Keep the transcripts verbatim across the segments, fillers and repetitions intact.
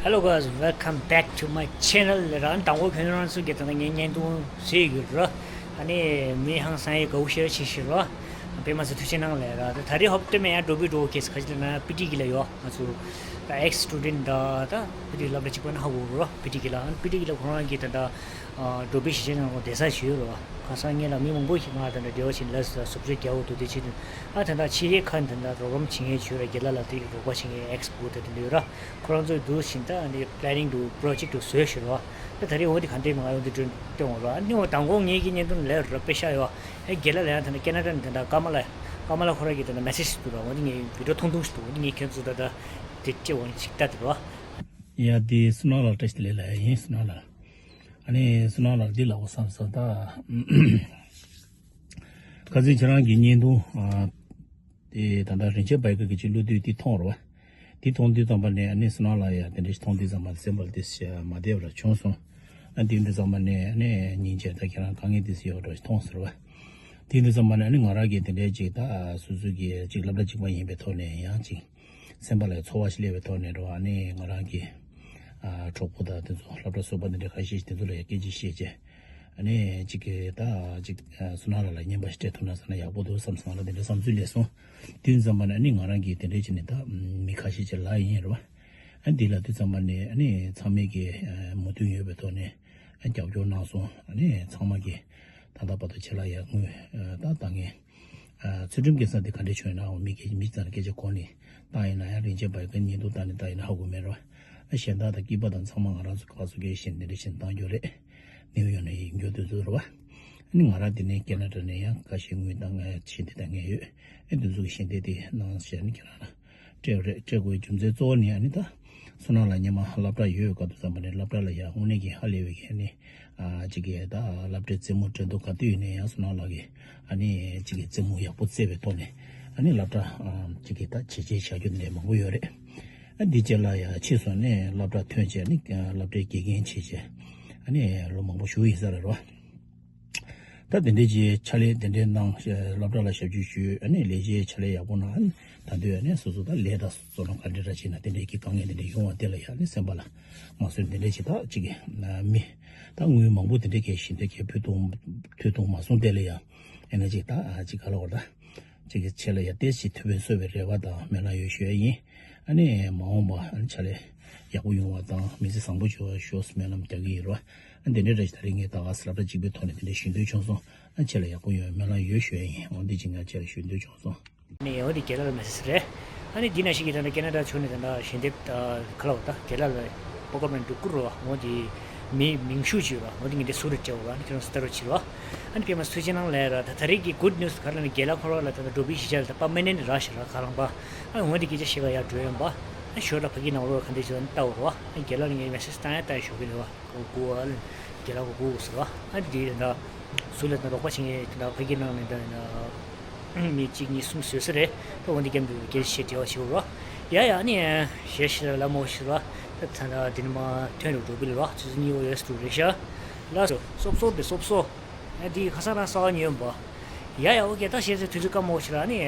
Hello guys, welcome back to my channel. རང་དང་པོ་ཁྱོད་རང་ཚོ་གི་ད་ལྟ་ངའི་བརྙན་ཐུང་གཟིགས་ཡོད་ར། ཨ་ནི་མི་ཧང་སང་ཡི་དགའ་བོ་ཤེར་ཆེ་ཤེར་ར། དཔེ་མ་ཚོ་ཐུགས་རྗེ་གནང་ལས་ར། ད་ད་རེས་ཧོབ་སྟེ་མེད་ཡ་འགྲོ་བི་འགྲོ་གེ་ཁ་ཅིག་ལ་ན་པི་ཊི་གི་ལ་ཡོད། ང་ཚོ་ད་ཨེགས་སི་སི་ཊུ་ཌེན་ཊི་ད་ད་པི་ཊི་སློབ་གྲྭ་གཅིག་པ་ན་ཧ་གོ་ར། པི་ཊི་གི་ལ་ཨ་ནི་པི་ཊི་གི་ལ་ཁོ་རང་གི་ད་ད་འགྲོ་བི་ཞིག་བྱས་ནང་ལོགས་བསྡད་ས་ཞིག་ཡོད་ར། ཁ་སང་ངེད་ལ་མི་མང་པོ་ཞིག་ང་དང་འདྲ་འབྲེལ་བ་བྱས་ནས་ལབ་སོང་། བཟོ་བཅོས་རྒྱག་འོ་འདུག་དེ་བྱེད་དུས་ཨ་ད་ད་ཕྱི་རྒྱལ་ཁག་ནས་ད་ད་རོགས་རམ་བྱེད་མཁན་བྱོས་ར། རྒན་ལགས་ལ་དེ་རོགས་པ་བྱེད་མཁན་ཨེགས་སི་པོ་ཊ་དེ་འདྲ་ཡོད་ར། ཁོ་རང་ཚོས་འདུག་བཞིན་ད་ཨ་ནི་པི་ལེ་ནིང་འདུག་པོ་རོ་ཇེག་འདུག་བཟོས་ཤོར་བ། ད་ད་རེས་འོ་དེ་ག་འདྲས་མ་ཡོང་དེ་སྟོན་སྟོན་འོང་ར། ཨ་ནི་འོ་དང་པོ་ངེད་ཀྱི་བརྙན་ཐུང་ལས་ར་དཔེ་ཤ་ཡོད། ཨེ་རྒན་ལགས་ལ་ཡང་ད་ནི་ཀེ་ན་ཌ་ནས་ད་ད་ཀརྨ་ལགས་ཀརྨ་ལགས་ཁོ་རང་གི་ད་ནི་མེ་སེ་ཇི་འདུག་ར། འོ་དེ་ངས་བི་ཌི་ཡོ་ཐུང་ཐུང་ཞིག་འདུག་འོ་དེ་ངས་ཁྱོད་ཚོ་ད་ད་དེ་སྤྲད་འོང་ཅིག་ལྟ་དེ་ར། ཡ་དེ་བསོད་ནམས་ལགས་བཀྲ་ཤིས་བདེ་ལེགས་ལ་ཡིན་བསོད་ནམས་ལགས། ཨ་ནི་བསོད་ནམས་ལགས་འདི་ལབ་དགོས་བསམ་སོང་ད། ཁ་སང་ཁྱེད་རང་གི་བརྙན་ཐུང་ཨ། དེ་ད་ལྟ་རིན་ཆེན་བྷའི་ཀར་གྱི་ཅིག་བླུགས་དུས་འདི་མཐོང་རོ། འདི་མཐོང་དུས་ཙམ་པ་ནས་ཨ་ནི་བསོད་ནམས་ལགས་ཡ་དེ་འདྲ་ཞིག་མཐོང་དུས་ཙམ་པ་སེམས་པ་ལ་དེ་མ་བདེ་བ་ར་བྱུང་སོང་། ཨ་དེ་འདི་ཙམ་པ་ནས་ཨ་ནི་སྙིང་རྗེ་ད་ཁྱེད་རང་དཀའ་ངལ་དེ་ཡོད་འགྲོ་ཞིག་མཐོང་ཟེར་བ། དེ་འདི་ཙམ་པ་ནས་ཨ་ནི་ང་རང་གི་དེ་འདྲའི་ཅིག་ད་སོ་སོ་གི་ཅིག་སློབ་གྲྭ་གཅིག་པ་ཡིན་པའི་ཐོག་ནས་ཡང་ཅིག་སེམས་པ་ལ་ཚོར་བ་ཞིག་སླེབས་པའི་ཐོག་ནས་འགྲོ་བ་ནི་ང་རང་གི་ཨ་གྲོགས་པོ་དང་དེ་ཚོ་སློབ་གྲྭ་གསར་པ་འདི་འདྲ་ཁ་ཤས་ཤིག་དེ་ཚོ་ལ་ཡང་སྐད་ཆ་བཤད་བྱས། ཨ་ནི་གཅིག་གིས་ད་གཅིག་བསོད་ནམས་ལགས་ལ་རྔན་པ་ཞིག་སྤྲད་ཐུབ་ན་བསམ་ན་ཡག་པོ་འདུག་བསམ་སོང་། ང་ལ་དེ་འདྲའི་བསམ་ཚུལ་སླེབས་སོང་། དུས་ཙམ་པ་ནས་ཨ་ནི་ང་རང་གིས་དེ་འདྲའི་བྱས་ནས་ད་མི་ཁ་ཤས་ཅིག་ལབ་ཡིན་རེད་བ། ཨ་འདི་ལ་དུས་ཙམ་པ་ནས་ཨ་ནི་ཚང་མས་ཀྱི་མོས་མཐུན་ཡོད་པའི་ཐོག་ནས་རྒྱབ་སྐྱོར་གནང་སོང་། ཨ་ནི་ཚང་མ་གིས་ད་ལྟ་བར་དུ་ཁྱེད་ལ་ཡར་དངུལ་ད་ད་ངས། ཚུལ་ཁྲིམས་ཀྱི་ས་དེ་ག་འདྲས་བྱུང་ཡིན་ནའང་མི་སྐད་མི་ཚང་ལ་སྐད་ཆ་གོ་ནས་བཏང་ཡིན་ན་ཡང་རིན་ཆེན་བར་གྱི་བརྙན་ཐུང་བཏང་ནས་བཏང་ཡིན་ན་ཧ་གོ་མེད་རེད་བ། གཞན་དག་དང་སྐྱིད་པ་དང་ཚང་མ་ང་རང་ཚོ་ག་ཚོད་སྐད་བཞིན་དེ་འདྲས་བཞིན་བཏང་རྒྱུ་རེད། ནིའུ་ཡོག་ནས་ཡིན་རྒྱུ་དེ་ཚོ་རེད་བ། ཨ་ནི་ང་རང་དེ་ནས་ཀེ་ན་ཌ་ནས་ཡང་ཁ་ཤས་དངུལ་བཏང་ངས་ཤེས་འདི་བཏང་ངས་ཡོད། ཨ་དེ་ཚོ་གི་ཤེས་འདི་དེ་གནང་བྱས་ནས་ཁྱེད་རང་ལ་སྤྲད་རེད། སྤྲད་དགོས་རྒྱུ་མཚན་གཙོ་བོ་ནི་ཨ་ནི་ད་བསོད་ནམས་ལགས་སྔོན་མ་སློབ་གྲྭ་ཡོད་སྐབས་དུས་ཙམ་པ་ནས་སློབ་གྲྭ་ལ་ཡང་དངོས་གནས་ཀྱི་ཧ་ལས་པའི་གི་ཨ་ནི། ཨ་གཅིག་གིས་ད་སློབ་གྲྭའི་རྩེད་མོ་སྤྲད་འདུག་ག་དུས་ཡིན་ན་ཡང་བསོད་ནམས་ལགས་ཀྱིས་ཨ་ནི་གཅིག་གིས་རྩེད་མོ་ཡག་པོ་རྩེ་བའི་ཐོག་ནས་ཨ་ནི་སློབ་གྲྭ་ཨ་གཅིག་གིས་ད་བྱས་རྗེས་བཞག་རྒྱུ་འདི་འདྲ་མང་པོ་ཡོད་རེད། ཨ་འདི་རྗེས་ལ་ཡང་ཕྱིས་སུ་ནས་སློབ་གྲྭ་ཐོན་བྱས་ནི་སློབ་གྲྭའི་དགེ་རྒན་བྱས་བྱས་ཨ་ནི་ལོ་མང་པོ་བཞུགས་ཡིན་ས་རེད་རོ། ད་དེ་འདྲའི་ཅིག་ཕྱག་ལས་དེ་འདྲའི་གནང་སློབ་གྲྭ་ལ་ཞབས་ཞུ་ཞུས་ཨ་ནི་ལས་བྱེད་ཕྱག་ལས་ཡག་པོ་གནང་ཨ་ནི་ད་དུས་ཨ་ནི་སོ་སོ་ད་ལས་དང་བསོད་ནམས་ག་འདྲ་འདྲ་བྱས་ན་དེ་འདྲའི་གི་དཀའ་ངལ་དེ་འདྲ་ཡོང་བ་དེ་ལ་ཡང་ཨ་ནི་སེམས་པ་ལ་མ་བཟོད་དེ་འདྲའི་ཅིག་ད་ཅིག་གི་མི། ད་དངུལ་མང་པོ་དེ་འདྲའི་གས་ཞིང་དུ་གས་ཕུལ་ཐུབ་ཐུབ་ཐུབ་མ་སོང་དེ་ལ་ཡང་ཨེ་ན་ཅིག་ད་ཨ་ཅིག་ག་ལ་བར་ད་ཅིག་གི་ཆེད་ལ་ཡང་ཏེ་ཅིག་ཐུབ་པའི་གསོས་པའི་རེ་བ་དང་སྨོན་ལམ་ཡོད་ཞུ་ཡ་ཡིན། ཨ་ནི་མ་འོངས་པ་ཨ་ནི་ཕྱག་ལས་ཡག་པོ་ཡོང་བ་དང་མི་ཚེ་བཟང་པོ་བྱུང་བ་ཤོག་སྨོན་ལམ་རྒྱག་གི་ཡིན་རོ། ཨ་འདི་འདྲའི་འདྲ་ཞིག་ད་རིང་ངས་ད་ག་སློབ་གྲྭ་གཅིག་པའི་ཐོག་ནས་དེ་འདྲའི་ཞུ་འདོད་བྱུང་སོང་། ཨ་ཆེད་ལ་ཡག་པོ་ཡོང་བའི་སྨོན་ལམ་ཡོད་ཞུ་ཡ་ཡིན། འོ་འདི་ཅིག་ང་ཆེད་ལ་ཞུ་འདོད་བྱུང་སོང་། ནས་འོ་དེ་རྒན་ལགས་ལ་མེ་སེ་ཇི་རེད། ཨ་ནི་འདི་ནང་བཞིན་གྱི་ད་ལྟ་ཀེ་ན་ཌ་ཕྱོགས་ནས་ད་ལྟ་ཞལ་འདེབས་ཁ་ལ་བ་ད་རྒན་ལགས་ལ་པོ་ཀོ་མན་འདུག་ཀུ་རུ་བ་འོ་དེ་མི་མིང་ཤུགས་ཅིག་ཡོད་ར། འོ་དེ་ངས་འདི་སུ་རེད་བྱ་བ་ཨ་ནི་ཁྱེད་རང་སུ་ལྟ་རོགས་བྱེད་ར། ཨ་ནི་པད་མ་ཐུགས་རྗེ་གནང་ལས་ར། ད་ད་རེས་ཀྱི་good news་ག་རེ་ལབ་ན་རྒན་ལགས་ཁོ་རང་ལ་ད་ལྟ་འགྲོ་བི་གཞིས་ཆགས་ལ་ད་པར་མ་ནེན་ཊི་རག་ཤག་ར་ཁ་ལང་པ། ཨ་འོ་དེ་སྐད་ཆ་བཤད་ག་ཡར་འགྲོ་ཡོང་པ། ཨ་ཞོར་ལ་ཕ་གི་ནང་ལོགས་ག་འདྲ་བྱས་ནས་ལྟ་བ་ར། ཨ་རྒན་ལགས་ལ་ངས་མེ་སེ་ཇི་བཏང་ཡ་བཏང་ཡ་ཞོགས་ཀྱི་རེད་བ། གོ་གོ་ཨ་ལན་རྒན་ལགས་གོ་གོ་ཟེར་བ། ཨ་འདི་ད་ཟུར་ལ་ད་རོགས་པ་བྱེད་མཁན་ད་ཕ་གི་ནང་ནས་ད་མི་གཅིག་གཉིས་གསུམ་བཟོས་ས་རེད། ད་འོ་འདི་རྒྱབ་ཏུ་སྐད་ཆ་བཤད་འབྲེལ་བ་བྱེད་དགོས་ར། ཡ་ཡ་ཨ་ནི་ཞེ་ཞེ་ལ་མོ་ཞེ་ར། ད་ད་ད་འདི་ནས་མ་ཐོན་རུ་འགྲོ་གི་ལ་ར་ཆུ་ཚོད་གཉིས་འོ་ཡོད་སུ་རེད་ཤག་ལ་སོ་སོབ་སོབ་དེ་སོབ་སོ། ཨ་འདི་ཁ་སང་རང་གསར་པ་ཉོས་ཡིན་པ། ཡ་ཡ་ཨོ་ཀེ་ད་ཞེ་ཚོད་དུས་ཚོད་སྐར་མ་འོ་ཞེ་ར་ཨ་ནི།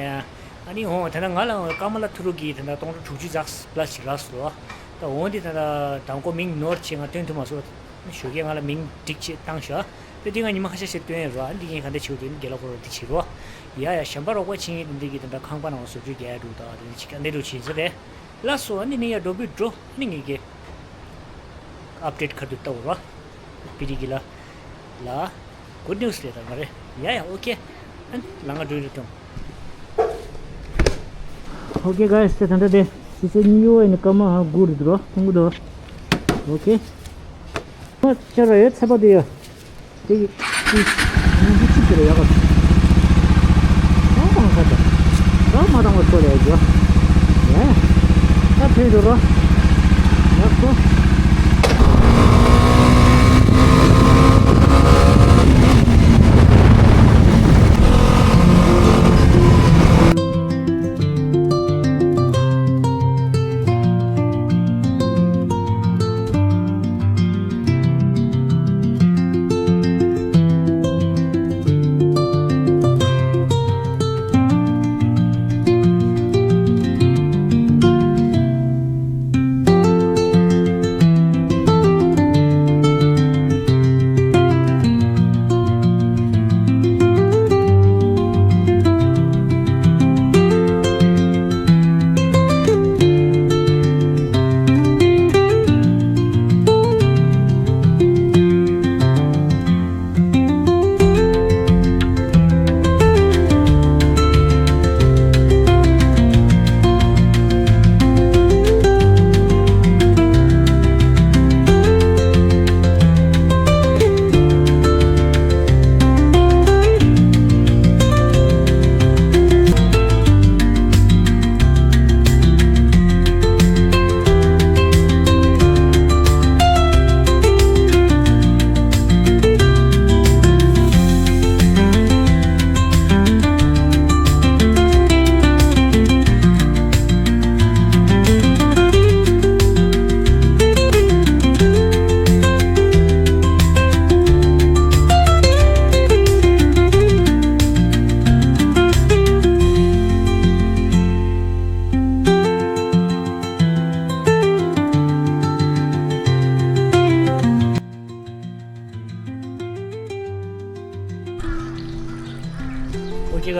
ཨ་ནི་འོ་ད་ད་ང་ལ་ཀརྨ་ལགས་ཐུག་རུ་གི་ད་ད་སྟོང་ཕྲག་དྲུག་ཅུ་ཙག་པ་ལ་ཞིག་རག་སོང་ར། ད་འོ་འདི་ད་ད་དང་པོ་མིང་ནོར་ཆེ་ང་སྟོན་ཐུབ་མ་སོང་། ཞོགས་ཀས་ང་ལ་མིང་སྒྲིག་ཆེད་བཏང་ཤག་དཔེ་དེ་ང་ཉི་མ་ཁ་ཤས་ཤིག་སྟོན་ཡོད་ར། ཨ་འདི་ངས་ག་འདྲ་བྱེད་དགོས་འདི་རྒན་ལགས་ཁོ་རང་འདི་བྱེད་རོགས། ཡ་ཡ་གཞན་པ་རོགས་པ་བྱེད་མཁན་འདི་གི་དེ་འདྲ་ཁང་པ་ནང་བཟོ་བཅོས་རྒྱག་ཡ་འདུག་ད་དེ་ནི་ཅིག་ག་འདྲ་འདྲ་བྱེད་ས་རེད། ལགས་སོ་ཨ་ནི་ནི་ཡ་འགྲོ་བུད་འགྲོ་ཨ་ནི་ངས་གི་ཨབ་ཌེཊ་ཁ་ཐུག་ལྟ་བ་ར། པི་ཌི་གི་ལ་ལ། Good news རེད་ད་མ་རེད། ཡ་ཡ་ཨོ་ཀེ། ཨ་ནི་ལ་ང་འགྲོ་རེད་ཀྱང་། Okay guys, ད་ད་ལྟ་དེ་ཆུ་ཚོད་གཉིས་ཡོད་ནི་སྐར་མ་དགུ་རེད་འདུག་རོ། ཐུང་གུ་འདུག Okay. ཨ་ཅག་ར་ཡོད་ཚད་པ་དེ་ཡོད། དེ་གི་དེ་དེ་ཅིག་དེ་ལ་ཡག་ག་ཨ་མང་ཁ་ད་ད་མ་བཏང་བ་ཚོ་ལ་ཡོད་རོ། ཡ་ད་ཕེབས་འགྲོ་རོ། ཡག་པོ།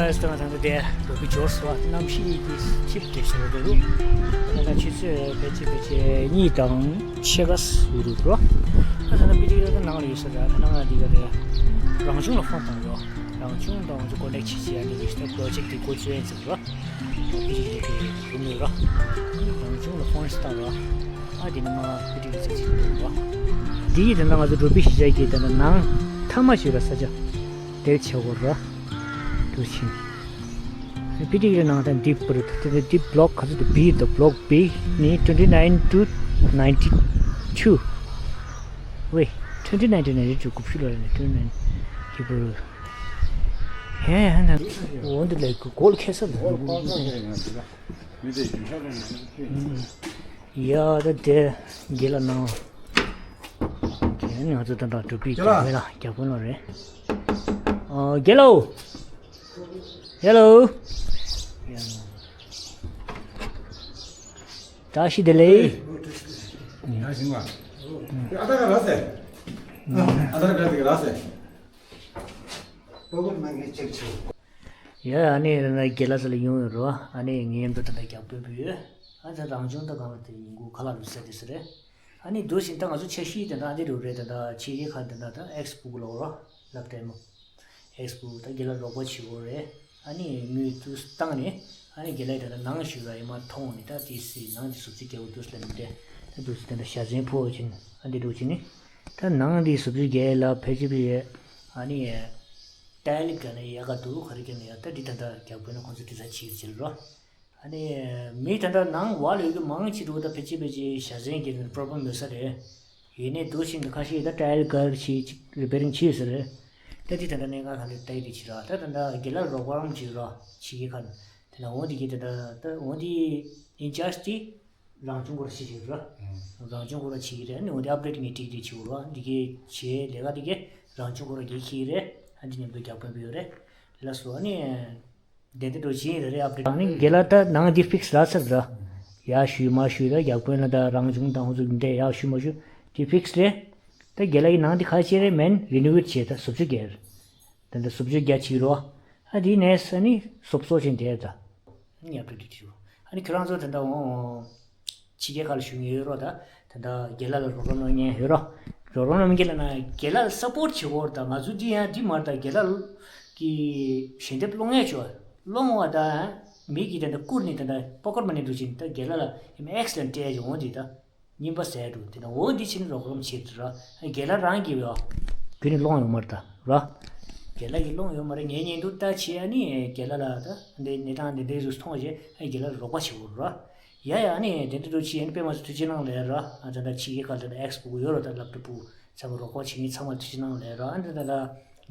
ཨ་སྟོན་ད་ལྟ་དེ་འགྲོ་གི་འབྱོར་སོང་བ། གནམ་གཤིས་ཀྱི་ཆིབས་དེ་ཞེ་པོ་འདུག་ད་ལྟ་ཆུ་ཚོད་ཕལ་ཆེར་ཕལ་ཆེར་གཉིས་དང་ཕྱེད་ཀ་ཡོད་རེད་འགྲོ། ཨ་ད་ལྟ་པི་ཏི་ལ་ད་ནང་ལ་ཡོད་ས་རེད། ད་ནང་ལ་འདི་ག་རེད། རང་བྱུང་ལ་ཕོན་བཏང་རོགས། རང་བྱུང་དང་ང་ཚོ་ཀོན་ཊེག་བྱེད་བྱེད་ཡ་འདི་རེད། ད་པྲོ་ཇེག་དེ་འགོ་བཙུགས་ཡིན་ཟེར་རོགས། པི་ཏི་ལ་དེ་རུ་མོས་རོགས། རང་བྱུང་ལ་ཕོན་བཏང་རོགས། ཨ་དེ་ནི་མ་པི་ཏི་ལ་ཚིག་ཚིག་འདུག་རོགས། འདི་ཡིས་ད་ནང་ང་ཚོ་འགྲོ་པི་ཞིག་བྱ་གི་ད་ནང་མཐའ་མ་ཞིག་ར་ས་ཆ་དེར་ཆགས་གོ་རོགས། འགྲོ་ཕྱིན། པི་ཏི་ལ་ནང་ད་འདི་པར་ད་འདི་བྷ་ལོག་ག་ཚོད་དུ་བྷི་ད་བྷ་ལོག་བྷི་ནི་twenty nine to ninety two། ཝེ། twenty nine to ninety two དགུ་བཅུ་ལོ་རེ་ནི་twenty nine གི་པར། ཧེ་ཧེ་ན། འོན་ཏེ་ལས་ཀོལ་ཁེ་ས་ད། ཡ་ད་དེ་དགེ་ལ་ནང་། དེ་ནི་ང་ཚོ་ད་ལྟ་འགྲོ་པི་རྒྱག་མེད་ལ་རྒྱག་དགོས་ལོ་རེད། ཨ་དགེ་ལོ། ཧེ་ལོ། བཀྲ་ཤིས་བདེ་ལེགས། ཡ་ཞིང་བ། ཨ་ད་ག་ར་སེ། ཨ་ད་ག་དེ་ག་ར་སེ། ཡ་ཨ་ནི་ར་ན་དགེ་ལ་ས་ལ་ཡོང་ཡོད་རོ། ཨ་ནི་ངའི་མདོ་ད་ལྟ་རྒྱག་པོས་བུ་ཡོད། ཨ་ད་རང་བྱུང་ད་གང་ལ་དེ་ཡིན་གུ་ཁ་ལག་རུ་ཟ་དེ་ས་རེད། ཨ་ནི་འདུག་བཞིན་ད་ང་ཚོ་ཆ་ཤས་དེ་འདྲ་ཨ་འདི་རུ་རེད། དེ་འདྲ་ཕྱི་རྒྱལ་ཁག་དེ་འདྲ་ད་ཨེགས་པུག་ལོ་རོ་ལབ་སྟེ་མོ། ཨེགས་པུག་ད་དགེ་ལ་རོགས་པ་བྱེད་འོ་རེད། ཨ་ནི་མི་དུས་བཏང་ནས་ཨ་ནི་དགེ་ལ་དེ་འདྲ་ནང་ཞུ་ལ་ཡི་མ་མཐོང་ནི་ད་དེ་སི་ནང་དེ་སུབ་ཅི་རྒྱལ་པོ་དུས་ལ་མི་འདྲ། ད་དུས་དེ་འདྲ་ཞྭ་ཟན་ཕོ་ཅིན་ཨ་འདི་འདུག་ཅིན་ནི། ད་ནང་དེ་སུབ་ཅི་རྒྱལ་ལ་ཕལ་ཆེར་ཕི་ཡེ་ཨ་ནི་ཏའི་ལི་ག་ནས་ཡ་ག་འདུག་ག་རེ་ག་ནས་ཡ་ད་འདི་ད་ད་རྒྱལ་པོ་ནི་ཁོང་ཚོ་དེ་ཚ་ཆིག་ཅིལ་རོ། ཨ་ནི་མི་ད་ལྟ་ནང་བ་ལ་ཡོད་གི་མང་ཆེ་འགྲོ་ད་ཕལ་ཆེར་ཕལ་ཆེར་ཞྭ་ཟན་གྱི་པྲོབ་ལེམ་ཡོད་ས་རེད། ཡིན་ནའི་འདུག་ཤིང་གི་ཁ་ཤས་ད་ཏྲ་ཡལ་གར་ཞིག་ཅིག་རི་པེ་རིང་བྱས་ཟེར་རེད། ད་དེ་ད་ལྟ་གནད་འགག་ག་འདྲ་ལྟ་ཡི་རེད་བྱེད་ར། ད་ད་ལྟ་དགེ་ལགས་རོགས་པ་རམ་བྱེད་ར་ཕྱི་རྒྱལ་ཁ་ནས་དེ་ན་འོང་དེ་གི་ད་ད་ད་འོང་དེ་ཨིན་ཅར་ཇི་དེ་རང་བྱུང་སྐོར་བྱེད་བཞིན་ར། རང་བྱུང་སྐོར་བྱེད་ཀྱི་རེད། ཨ་ནི་འོང་དེ་ཨབ་ཌེ་ཊི་ངས་ཏིག་ཏིག་བྱེད་ར། འདི་གི་བྱེད་ལས་ཀ་དེ་གི་རང་བྱུང་སྐོར་གི་ཁྱི་རེད། ཨ་འདི་མཉམ་དུ་རྒྱག་ཕན་པོ་ཡོད་རེད། ལགས་སོ། ཨ་ནི། དེ་འདྲ་འགྲོ་བཞིན་རེད་རེད་ཨབ་ཌེ་ཊི། ཨ་ནི་རྒན་ལགས་ད་ནང་འདི་ཕིག་སི་རག་ཚར་ར། ཡག་ཞུས་མ་ཞུས་ད་རྒྱག་དཔོན་ལ་ད་རང་བྱུང་དང་ཧུ་ཚུགས་འདྲ་ཡག་ཞུས་མ་ཞུས་དེ་ཕིག་སི་རེད། ད་རྒན་ལགས་ཀྱི་ནང་འདི་ཁ་ཤས་རེད་མེན་རི་ནོ་ཝེ་ཊི་བྱས་ད་སུབ་ཆུ་རྒྱག་རེད། ད་འདི་སུབ་ཆུ་རྒྱག་བྱེད་རོགས། ཨ་དེའི་ནས་ཨ་ནི་སོབ་སོ་ཆེན་དེ་ད། ཨ་ནི་ཨབ་ཌེ་ཊི་བྱེད་རོགས། ཨ་ནི་ཁྱོད་རང་ཚོ་ད་ད་འོང་། ཕྱི་རྒྱལ་ཁག་ལ་བཞུགས་མཁན་ཡོད་རོགས། ད་ད་ལྟ་རྒན་ལགས་ལ་རོགས་རམ་གནང་མཁན་ཡོད་རོགས། རོགས་རམ་གནང་མཁན་ལ་ན་རྒན་ལགས་ལ་སབ་པོར་ཊི་བྱེད་དགོས་རེད། ད་ང་ཚོ་འདི་ཡང་འདི་མ་རེད། ད་རྒན་ལགས་ཀྱི་ཞལ་འདེབས་སློང་ཡས་བྱོས་སློང་བ་ད་མི་གིས་ད་ལྟ་བསྐུར་ནས་ད་ལྟ་པོ་ཀེཊ་མ་ནི་འདུག་ཅིང་ད་རྒན་ལགས་ལ་ཡིན་ན་ཨེག་སི་ལ་སྤྲད་ཡོང་འོང་འདི་ད་རྙིང་པ་ཟས་འདུག་དེ་ད་འོ་འདི་ཕྱིན་རོགས་རམ་བྱེད་དུ་ར་རྒན་ལགས་རང་གིས་ཡོད་རྒྱུ་ནི་སློང་ཡོང་མ་རེད་ད་ར། རྒན་ལགས་ཀྱིས་སློང་ཡོད་མ་རེད། ངས་ཉན་འདུག་ད་བྱེད་ཨ་ནི་རྒན་ལགས་ལ་ད་འདི་གནས་སྟངས་འདི་འདྲའི་རུ་མཐོང་བྱས་ཨ་རྒན་ལགས་ལ་རོགས་པ་བྱེད་དགོས་ར། ཡ་ཡ་ནི་དེ་འདྲ་འགྲོ་ཕྱི་ཡན་དཔེ་མ་སྲིད་ཐུགས་རྗེ་གནང་ལེ་ར། ཨ་ད་ད་ཕྱི་རྒྱལ་ཁག་ལ་ད་ཨེག་སི་པུག་ཡོད་ར། ད་སློབ་གྲྭ་པུ་ཚང་མ་རོགས་པ་བྱེད་མཁན་ཚང་མ་ཐུགས་རྗེ་གནང་ལེ་ར། ཨ་ད་ད་ད་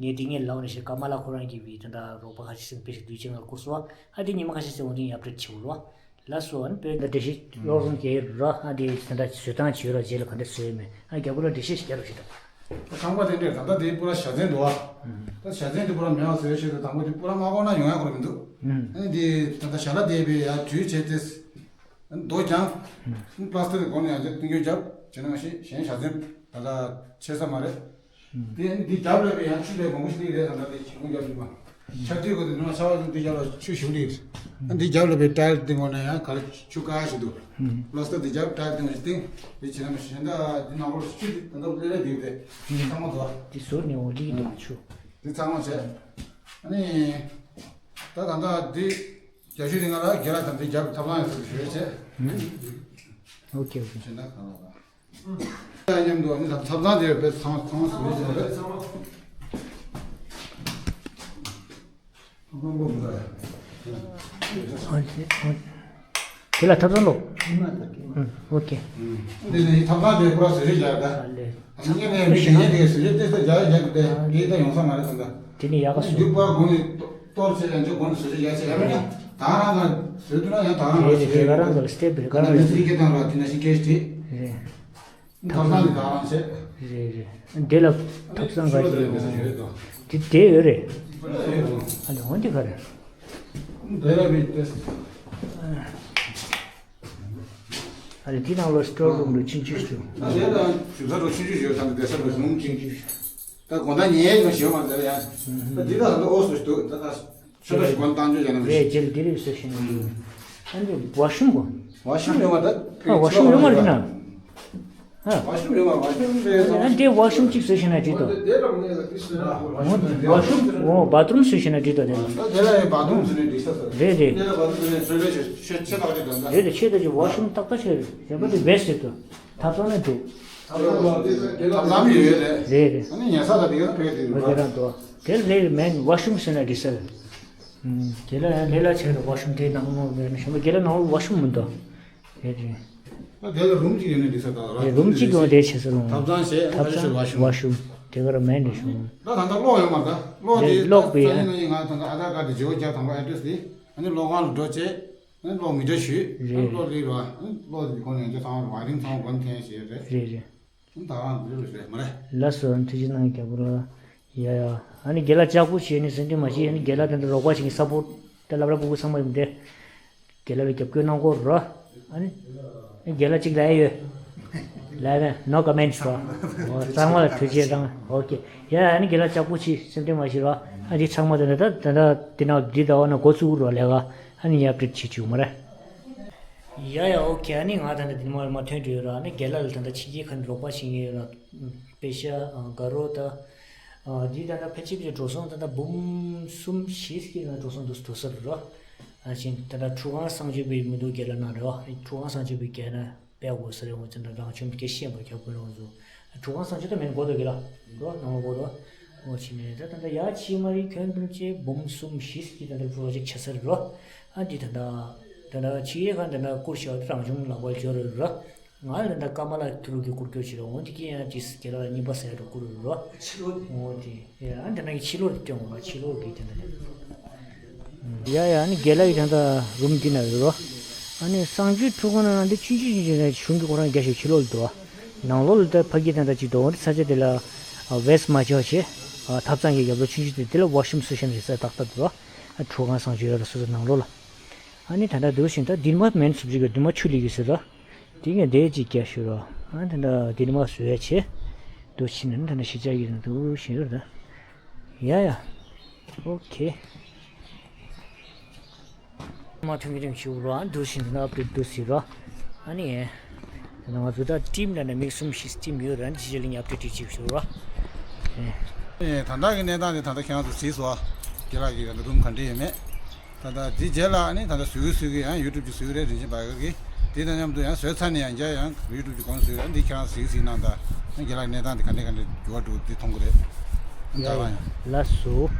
ངས་འདི་ངས་ལབ་ནས་ཤེས་ཀ་མ་ལ་ཁོ་རང་གིས་བི་ད་ད་རོགས་པ་ཁ་ཤས་ཟིན་དཔེ་ཞིག་དུས་ཆེན་ལ་བསྐུར་སོང་། ཨ་དེ་ཉི་མ་ཁ་ཤས་ཟིན་འོང་དེ་ཡབ་རེད་བྱེད་འོང་ར། ལ་སོ་ཨ་ནི་དཔེ་ད་འགྲེལ་བཤད་རོགས་རམ་རྒྱག་ཡོད་ར། ཨ་དེ་ད་ད་བཟོས་སྟངས་བྱེད་ར་རྗེས་ལ་ག་འདྲ་བཟོས་ཡོད་མེད་ཨ་རྒྱལ་པོ་ལ་འགྲེལ་བཤད་ཞིག་རྒྱག་རོགས་བྱེད་ད། ཁང་པ་དེ་འདྲས་ད་ལྟ་དེའི་པུ་ར་ཞྭ་ཚན་འདུག་བ། ད་ཞྭ་ཚན་དེ་པུ་ར་མེད་པ་བཟོས་ཤེས་ཏེ་དང་པོ་དེ་པུ་ར་མ་གོ་ན་ཡོང་ཡ་ཁོ་ར་མི་འདུག་ཨ་ནི་དེ་ད་ལྟ་ཞྭ་ལ་དེ་བས་ཡ་དུས་བྱས་ཏེ། རྡོ་རྒྱང་། པླ་སྟིག་གི་སྒོ་ནས་ཡང་ཅིག་བཏིང་རྒྱུ་རྒྱབ་བྱས་ན་མ་ཤེས་གཞན་ཞྭ་ཚན་ད་ལྟ་ཆད་ས་མ་རེད། དེ་ཨ་ནི་དེ་རྒྱབ་ལ་བས་ཡང་ཆུ་ལས་མང་པོ་ཞིག་ལས་རེད། ད་ལྟ་དེ་ཞྭ་ཁུང་རྒྱབ་ཡིན་པ། ཆར་དུས་གོ་དེ་ནང་ཆར་པ་དེ་རྒྱབ་ལ་ཆུ་ཞུགས་ལས་རེད། ཨ་ནི་དེ་རྒྱབ་ལ་བས་ཊ་ཡལ་བཏིང་གོ་ན་ཡང་ག་རེ་ཆུ་དཀར་ཞིག་འདུག་པླ་སྟིག་དེ་རྒྱབ་ཊ་ཡལ་བཏིང་བ་ཞིག་བཏིང་། དེ་བྱས་ན་མ་ཤེས་གཞན་དག་དེ་ནང་ལོགས་ཆུ་དེ་ད་ལྟ་ལས་རེད་དེ་དེ་ཚང་མ་འདུག་དེ་ཟུར་ནས་འོ་འདི་གི་འདུག་ཆུ། དེ་ཚང་མ་བྱས། ཨ་ནི། ད་ད་ལྟ་འདི་རྒྱ་ཤུ་རིང་ལ་རྒྱ་ལ་དང་འདི་རྒྱབ་ཐབ་ཚང་ཡོད་ཟེར་ཞུ་ཡོད་ཆེ། ཨོ་ཀེ་ཨོ་ཀེ། ཕྱིན་ན་གང་ལ་གང་། མཉམ་དུ་ཨ་ནི་ད་ཐབ་ཚང་དེ་བས་ཚང་ཚང་ཟེར་ཡོད་ཆེ་རེད། ཨོ་ཀེ་ཨོ་ཀེ། དེ་ལ་ཐབ་ཚང་ལོ། ཨོ་ཀེ། འདི་ནི་ཐབ་ཚང་དེ་པུ་ར་བཟོ་རིགས་རྒྱག་ད། ཨ་ལེ། ང་ནས་མི་གཞན་དེ་བཟོ་རིགས་དེ་ལྟ་རྒྱག་རྒྱག་གི་དེ་ངས་ད་ཡོང་ས་མ་རེད་ད། དེ་ནི་ཡག་ག་སོ། འདི་པུ་ར་སྒོ་ནས་གཏོར་བྱས་ཡང་ཅིག་སྒོ་ནས་བཟོ་རིགས་རྒྱག་བྱས་ཡང་མིན་ན་ད་རང་ལ་བཟོས་འདུག་ན་ཡང་ད་རང་ལ་རེད་རེད། བཟོས་རེད། རང་ལ་སི་ཊེབ་རེད། ད་རང་ལ་མི་ཚེ་སྐྱེལ་སྟངས་ལ་དེ་ནང་བཞིན་སྐྱེལ་བྱས། རེད། ཐབ་ཚང་གི་དང་བྱས། རེད་རེད། འདི་ལ་ཐབ་ཚང་ག་ཅིག་ཡོད་དེ་དེ་ཡོད་རེད། ཨ་ལེ་འོན་ཏེ་ག་རེད། འདི་ལ་མི་ཏེ། ཨ་ལེ་འདི་ནང་ལོ་སི་ཊོར་རུམ་རུ་ཆུང་ཆུང་ཞིག་ཨ་ལེ་ལ་ཞུ་ས་རུ་ཆུང་ཆུང་ཞིག་ཡོད་ད་འདི་བསྡད་ས་རུ་ཟུང་ཆུང་ཆུང་ཞིག་ད་དགོང་དག་ཉལ་ཡོད་ཞེས་མ་ཟེར་ཡ། ད་འདི་ལ་ད་ཨོ་སུ་ཞིག་འདུག་ད་ད། ཁྱོད་རང་གི་མགོ་བཏང་རྒྱུ་ཡིན་ན་མི་རེད། ཤེས། རྗེས་ལ་དེ་རིགས་བཟོས་ཤེས་ན་ཡིན། ཨ་འདི་ཝ་ཤུམ་གོ། ཝ་ཤུམ་ཡོད་མ་རེད། ཨ་ཝ་ཤུམ་ཡོད་མ་རེད་ན། ཨ། ཝ་ཤུམ་ཡོད་མ་རེད། ཝ་ཤུམ་རེད། ཨ་འདི་ཝ་ཤུམ་གཅིག་བཟོས་ཤེས་ན་འགྲིག་དོ། ཝ་ཤུམ། འོ་བ་ཐི་རུམ་བཟོས་ཤེས་ན་འགྲིག་དོ་དེ་ལ། དེ་ལ་ཡང་བ་ཐི་རུམ་བཟོས་ན་འགྲིག་ས་ས་རེད། རེད་རེད། དེ་ལ་བ་ཐི་རུམ་བཟོས་ན་ཆོས་ཆོས་ཆོས་ཆོས་ཐག་ཆོད་དང་། རེད་དེ་ཆོས་ཐག་ཆོད། ཝ་ཤུམ་ཏག་ཏག་ཆོད་རེད། གཞན་པ་དེ་བེ་སི་རེད་དོ། ཐབ་ཚང་ནས་འགྲོ། ཐབ་ཚང་ཡོད་རེད། རེད་རེད། ཨ་ནི་ཉལ་ས་ལ་དེ་ག་ཕེབས་དེ་རེད། དེ་རང་དོ། དེ་ལས་མེན་ཝ་ཤུམ་བཟོས་ན་འགྲིག་ས་རེད། དེ་ལ་ཡང་ལས་ལ་ཆེ་རུ་ཝ་ཤུམ་དེ་ནང་ལོགས་ལ་ཞོན་པ་དགེ་ལ་ནང་ལོགས་ཝ་ཤུམ་མི་འདུག་རེད་རེད། ཨ་དེ་ལ་རུམ་གཅིག་ཡོད་ན་འགྲིག་ས་དང་ར། རུམ་གཅིག་ཡོད་དེ་བྱེད་ས་རུང་། ཐབ་ཚང་བྱས། ཐབ་ཨ་ཚང་ཝ་ཤུམ། ཝ་ཤུམ་དེ་ག་ར་མེན་རེད་ཞུ། ད་ད་ལྟ་གློག་ཡོད་མ་རེད། གློག་རེད། དེ་གློག་པའི་ས་ཡིན་ན་ཡིན། ང་ད་ལྟ་ཨ་དྷར་ཀར་དེ་ཇོ་བོ་རྒྱབ་དང་པོ་ཨེ་ཌི་རེ་སི་དེ། ཨ་ནི་གློག་ཁང་ལ་འགྲོ་བྱས། ཨ་ནི་གློག་མི་འདྲ་ཞུས། ཨ་ནི་གློག་ལེགས་ར། ཨ་ནི་གློག་དེ་གོང་ནས་འཇོག་ཚང་མ་ཝ་ཡ་རིང་ཚང་མ་སྒོ་ནས་འཐེན་བྱས་རེད། རེད་རེད། ད་རང་འདི་རུ་རེད་མ་རེད། ལགས་སོ། ཐུགས་རྗེ་གནང་། རྒྱལ་པོ་ལགས། ཡ་ཡ། ཨ་ནི་རྒན་ལགས་ལྕགས་པོ་བྱས་ནས་སེམས་ཁྲལ་མ་བྱེད། ཨ་ནི་རྒན་ལགས་དེ་འདྲ་རོགས་པ་བྱེད་མཁན་སཔོར་ཊི་ད་སློབ་གྲྭ་སྤུ་གུ་ཚང་མ་ཡོད་དེ། རྒན་ལགས་ལ་རྒྱབ་སྐྱོར་གནང་དགོས་རོ། ཨ་ནི་རྒན་ལགས་གཅིག་ལབ་ཡ་ཡོད། ལབ་ཡ་ནོ་ཀོ་མེན་ཊི་རོ། འོ་གཙང་མ་ལ་ཐུགས་རྗེ་གནང་། ཨོ་ཁེ། ཡ་ཡ། ཨ་ནི་རྒན་ལགས་ལྕགས་པོ་བྱས། སེམས་ཁྲལ་མ་བྱེད་རོ། ཨ་འདི་ཚང་མ་དེ་འདྲ་ད་ད་ད་འདི་ན་འདི་ཟླ་བ་ནང་འགོ་བཙུགས་རོ། ལས་ཀ་ཨ་ནི་ཡ་ཨབ་ཌེཊ་བྱེད་བཅུག་མ་རེད། ཡ་ཡ་ཨོ་ཁེ། ཨ་ནི་ང་ད་ལྟ་འདི་མ་མ་ཐོན་འགྲོ་ཡོད་ར། ཨ་ནི་རྒན་ལགས་ལ་ད་ལྟ་ཕྱི་རྒྱལ་ཁག་ནས་རོགས་པ་བྱེད་མཁན་ཡོད་ར། པེ་ཤ་ཨ་དགའ་རོགས་ད། ཨ་འདི་ད་ལྟ་ཕལ་ཆེར་ཕལ་ཆེར་འགྲོ་སོང་ད་ལྟ་འབུམ་གསུམ་བཞི་ཙམ་ལ་འགྲོ་སོང་འདུག་འགྲོ་ས་རེད་ར། ཨ་ཅིན་ད་ལྟ་ཁྲུ་གང་གསང་སྤྱོད་པའི་མི་འདུག་རྒན་ལགས་ན་རེད་བ། ཁྲུ་གང་གསང་སྤྱོད་པའི་རྒན་ན་དཔེ་དགོས་ས་རེད། འོ་ཙམ་ད་རང་བྱུང་སྐད་ཤེས་པ་རྒྱབ་དགོས་རེད། འོ་ཚོ་ཁྲུ་གང་གསང་སྤྱོད་ད་མེད་གོ་ད་རྒན་ལགས་རོ། ནང་ལ་གོ་ད། འོ་ཕྱི་ནས་ད་ད་ལྟ་ཡ་ཕྱི་མ་རིག་ཁྱོན་བསྡོམས་བྱས་འབུམ་གསུམ་བཞི་ཙམ་ད་ལྟ་པོ་རོ་ཇེཀ་ཆགས་ས་རེད་རོ། ཨ་འདི་ད་ལྟ་ད་ལྟ་ཕྱི་རྒྱལ་ཁག་ད་ལྟ་བསྐུར་བཞག་ད་རང་བྱུང་ལག་པར་འབྱོར་རེད་རོ། ང་ལ་ད་ཀ་མ་ལ་ཐུ་རུ་གི་བསྐུར་སྐྱོར་བྱེད་རོགས། འོ་འདི་གི་ཡང་ཅིག་རྒན་ལགས་རྙིང་པ་ཟེར་རོ་བསྐུར་རོགས། ཕྱི་ལོགས་འོ་དེ་ཡ་ཨ་འདི་ན་གི་ཕྱི་ལོགས་དེ་སྟོན་འོ་ལ་ཕྱི་ལོགས་གི་དེ་འདྲ་ཡ་ཡ། ཨ་ནི་རྒན་ལགས་ཀྱི་ད་ལྟ་རུམ་འདི་ན་ཡོད་རོ། ཨ་ནི་གསང་སྤྱོད་ཁྲུ་གང་ན་འདི་ཆུང་ཆུང་ཆུང་ཆུང་ནས་གཞུང་གི་ཁོ་རང་རྒྱ་ཞིག་ཕྱི་ལོགས་ལ་འདུག་ནང་ལོགས་ལ་ད་ཕ་གི་ད་ལྟ་ཅིག་འདུག་འོ་འདི་ས་ཆ་དེ་ལ་ཝེ་སི་མ་བྱོ་ཆེ། ཐབ་ཚང་གི་རྒྱབ་ལོགས་ཆུང་ཆུང་དེ་དེ་ལ་ཝ་ཤུམ་སུ་ཤན་རེད་ས་ཏག་ཏག་འདུག་ཁྲུ་གང་གསང་སྤྱོད་ཡོད་ར་སོ་སོ་ནང་ལོགས་ལ། ཨ་ནི་ད་ལྟ་འདུག་ཞིང་ད་འདིར་མ་མེན་སུབ་ཅིག་གི་འདིར་མ་ཆུ་ལི་གི་ཟེར་རོ། དེ་ངས་འདས་ཅིག་རྒྱ་ཞུ་རོ། ཨ་ད་ལྟ་འདིར་མ་བཟོས་ཡ་བྱེད། འདུག་ཕྱིན་ན་ད་ལྟ་ཤི་ཅག་གི་རིང་འདུག་ཞིང་རོ་ད། ཡ་ཡ། ཨོ་ཁེ། མ་ཐོན་གི་རིང་ཞུ་རོ། ཨ་འདུག་ཕྱིན་ན་ཨབ་ཌེཊ་འདུག་ཟེར་རོ། ཨ་ནི། ད་ང་ཚོ་ད་ཊིམ་ལ་ན་མི་གསུམ་བཞི་ཊིམ་ཡོད་ར། ཨ་ནི་ཕྱི་རྒྱལ་ལ་ཉབ་ཏེ་ཏི་ཅིག་ཞུ་རོ། ཨེ། ད་ལྟ་གི་གནས་སྟངས་དེ་ད་ལྟ་ཁྱེད་རང་ཚོ་གཟིགས་སོང་། རྒན་ལགས་ཀྱི་རུམ་ག་འདྲ་ཡོད་མེད། ད་ལྟ་འདི་རྗེས་ལ་ཨ་ནི་ད་ལྟ་བཟོ་གི་བཟོ་གི་ཡང་ཡུ་ཊུབ་ཀྱི་བཟོ་གི་རེད། རིན་ཆེན་བར་ག་གི་དེ་དང་མཉམ་དུ་ཡང་བཟོས་ཚར་ནས་ཡང་བསྐྱར་ཡང་ཡུ་ཊུབ་ཀྱི་སྒང་བཟོ་གི་རེད། འདི་ཁྱེད་རང་གཟིགས་གཟིགས་གནང་དང་། ཨ་རྒན་ལགས་གནས་སྟངས་དེ་ག་འདྲ་ག་འདྲ་འགྱུར་བ་འགྲོ་འདི་མཐོང་གི་རེད། ཡ་ཡ། ལགས་སོ།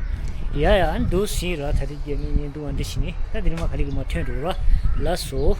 ཡ་ཡ། ཨ་ནི་འདུག་ཟིན་ར། ད་ལྟ་རྒྱ་མི་ཉིན་འདུག་ཨ་འདི་ཞིག་ནི་ད་འདི་ནི་མ་ག་ལེ་གི་མ་ཐོན་འགྲོ་ར། ལགས་སོ།